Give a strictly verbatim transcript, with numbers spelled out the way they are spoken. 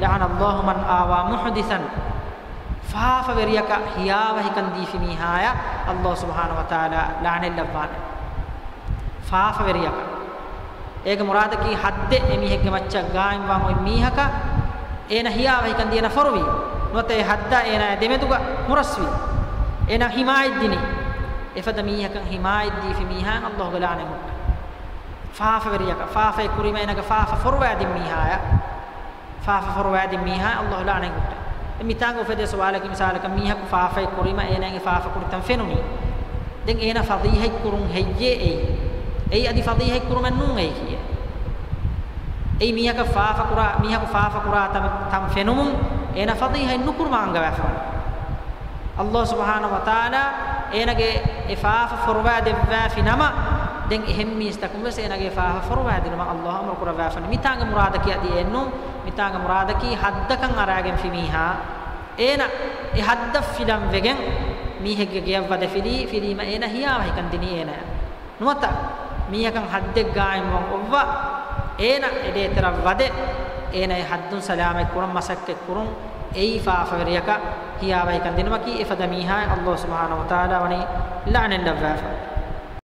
لعن الله من آوى محدثا. ފާފަވެރިޔަކަށް ހިޔާވަހިކަން ދީފި މީހާޔަށް ﷲ ސުބްޙާނަހޫ ވަތަޢާލާ ލަޢުނަތް ލައްވާނެ. ފާފަވެރިޔަކަށް. އޭގެ މުރާދަކީ ޙައްދެއް އެމީހެއްގެ މައްޗަށް ގާއިމްވާން އޮތް މީހަކަށް އޭނަ ހިޔާވަހިކަން ދީ އޭނަ ފޮރުވީ. ނުވަތަ އެ ޙައްދާ އޭނާ ދެމެދުގަ ހުރަސްވީ. އޭނަ ޙިމާޔަތް ދިނީ. އެފަދަ މީހަކަށް ޙިމާޔަތް ދީފި މީހާއަށް ﷲގެ ލަޢުނަތް ހުއްޓޭ. ފާފަވެރިޔަކަށް، ފާފައެއް ކުރީމަ އޭނާގެ ފާފަ ފޮރުވާދިން މީހާޔަށް، ފާފަ ފޮރުވާދިން މީހާއަށް ﷲ ލަޢުނަތް ހުއްޓޭ. ދެން މިތާނގަ އުފެދޭ ސުވާލަކީ، މިސާލަކަށް މީހަކު ފާފައެއް ކުރީމަ އޭނާގެ ފާފަ ކުރިތަން ފެނުނީ. ދެން އޭނާ ފަޟީޙަތް ކުރުން ހެއްޔޭ އެއީ؟ އެއީ އަދި ފަޟީޙަތް ކުރުމެއް ނޫން އެއީކީއެއް. އެއީ މީހަކަށް ފާފަ ކުރާ، މީހަކު ފާފަ ކުރާ ތަން، ތަން ފެނުމުން އޭނާ ފަޟީޙަތް ނުކުރުމަށް އަންގަވާފަވަނީ. ﷲ ސުބްޙާނަހޫ ވަތަޢާލާ އޭނާގެ އެ ފާފަ ފޮރުވާ ދެއްވާފި ނަމަ، ދެން އެހެން މީސްތަކުން ވެސް އޭނާގެ ފާފަ ފޮރުވާ ދިނުމަށް ﷲ އަމުރު ކުރައްވާފަނީ. މިތާނގެ މުރާދަކީ އަދި އެއްނޫން. މިތާނގެ މުރާދަކީ ޙައްދަކަށް އަރާގެންފި މީހާ، އޭނާ އެ ޙައްދަށް ފިލަން ވެގެން މީހެއްގެ ގެޔަށް ވަދެ ފިލީ، ފިލީމަ އޭނާ ހިޔާވަހިކަން ދިނީ އޭނާޔަށް. ނުވަތަ މީހަކަށް ޙައްދެއް ގާއިމްވަން އޮއްވާ، އޭނާ އެ ޑޭތެރަށް ވަދެ، އޭނާ އެ ޙައްދުން ސަލާމަތް ކުރަން މަސައްކަތް ކުރުން، އެއީ ފާފަވެރިޔަކަށް ހިޔާވަހިކަން ދިނުމަކީ، އެފަދަ މީހާ ﷲ ސުބްޙާނަހޫ ވަތަޢާލާ ވަނީ ލަޢުނަތް ލައްވާފަ.